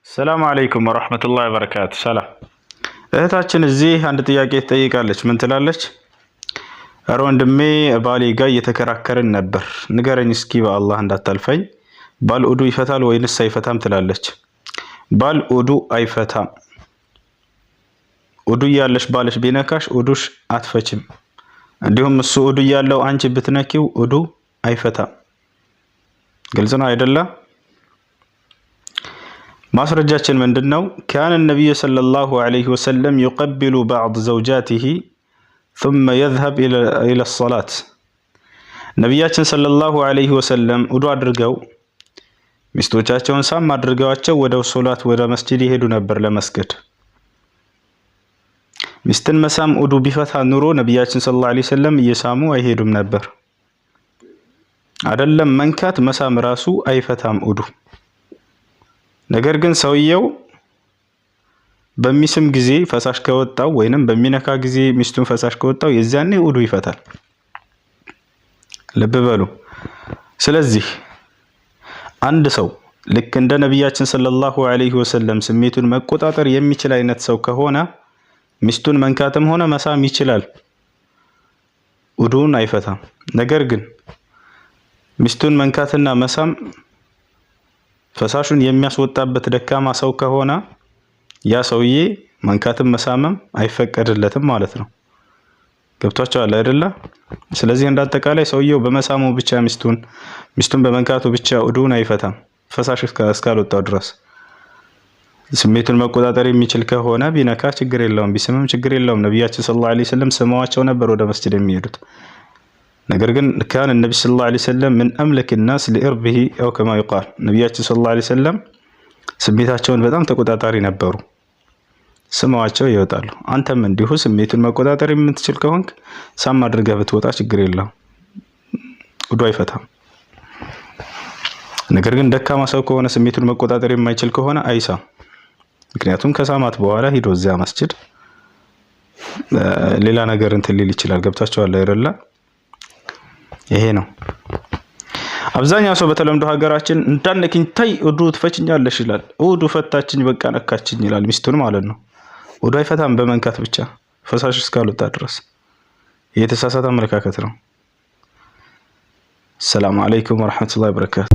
السلام عليكم ورحمة الله وبركاته። ሰላም እህታችን እዚህ አንድ ጥያቄ ትጠይቃለች። ምን ትላለች? እረ ወንድሜ፣ ባሌ ጋር እየተከራከርን ነበር። ንገረኝ እስኪ በአላህ እንዳታልፈኝ። ባል ኡዱ ይፈታል ወይንስ አይፈታም ትላለች። ባል ኡዱ አይፈታም። ኡዱ እያለሽ ባልሽ ቢነካሽ ኡዱሽ አትፈችም። እንዲሁም እሱ ኡዱ እያለው አንቺ ብትነኪው ኡዱ አይፈታም። ግልጽ ነው አይደለ? ማስረጃችን ምንድን ነው? كان النبي صلى الله عليه وسلم يقبل بعض زوجاته ثم يذهب إلى الصلاة። ነቢያችን صلى الله عليه وسلم ውዱ አድርገው ሚስቶቻቸውን ሳም አድርገዋቸው ወደ ሶላት ወደ መስጂድ ይሄዱ ነበር ለመስገድ። ሚስትን መሳም ውዱ ቢፈታ ኑሮ ነቢያችን صلى الله عليه وسلم እየሳሙ አይሄዱም ነበር። አይደለም መንካት፣ መሳም ራሱ አይፈታም ውዱ። ነገር ግን ሰውየው በሚስም ጊዜ ፈሳሽ ከወጣው ወይንም በሚነካ ጊዜ ሚስቱን ፈሳሽ ከወጣው የዚያኔ ውዱ ይፈታል። ልብ በሉ። ስለዚህ አንድ ሰው ልክ እንደ ነቢያችን صلى الله عليه وسلم ስሜቱን መቆጣጠር የሚችል አይነት ሰው ከሆነ ሚስቱን መንካትም ሆነ መሳም ይችላል፣ ውዱን አይፈታም። ነገር ግን ሚስቱን መንካትና መሳም ፈሳሹን የሚያስወጣበት ደካማ ሰው ከሆነ ያ ሰውዬ መንካትም መሳምም አይፈቀድለትም ማለት ነው። ገብቷችኋል አይደለ? ስለዚህ እንደ አጠቃላይ ሰውየው በመሳሙ ብቻ፣ ሚስቱን በመንካቱ ብቻ ውዱን አይፈታም ፈሳሽ እስካልወጣው ድረስ። ስሜቱን መቆጣጠር የሚችል ከሆነ ቢነካ ችግር የለውም፣ ቢስምም ችግር የለውም። ነቢያችን صلى الله عليه وسلم ስመዋቸው ነበር ወደ መስጂድ የሚሄዱት። ነገር ግን كان النبي صلى الله عليه وسلم من أملك الناس لإربه أو كما يقال። ነቢያችን صلى الله عليه وسلم ስሜታቸውን በጣም ተቆጣጣሪ ነበሩ። ስመዋቸው ይወጣሉ። አንተም እንዲሁ ስሜቱን መቆጣጠር የምትችል ከሆንክ ሳም አድርገህ ብትወጣ ችግር የለውም፣ ውዱ አይፈታም። ነገር ግን ደካማ ሰው ከሆነ፣ ስሜቱን መቆጣጠር የማይችል ከሆነ አይሳም። ምክንያቱም ከሳማት በኋላ ሂዶ እዚያ መስጂድ ሌላ ነገር እንትን ሊል ይችላል። ገብታችኋል አይደለ? ይሄ ነው። አብዛኛው ሰው በተለምዶ ሀገራችን እንዳነኪኝ ታይ ውዱ ትፈችኛለሽ ይላል። ውዱ ፈታችኝ፣ በቃ ነካችኝ ይላል፣ ሚስቱን ማለት ነው። ውዱ አይፈታም በመንካት ብቻ ፈሳሽ እስካልወጣ ድረስ። የተሳሳተ አመለካከት ነው። السلام عليكم ورحمة الله وبركاته።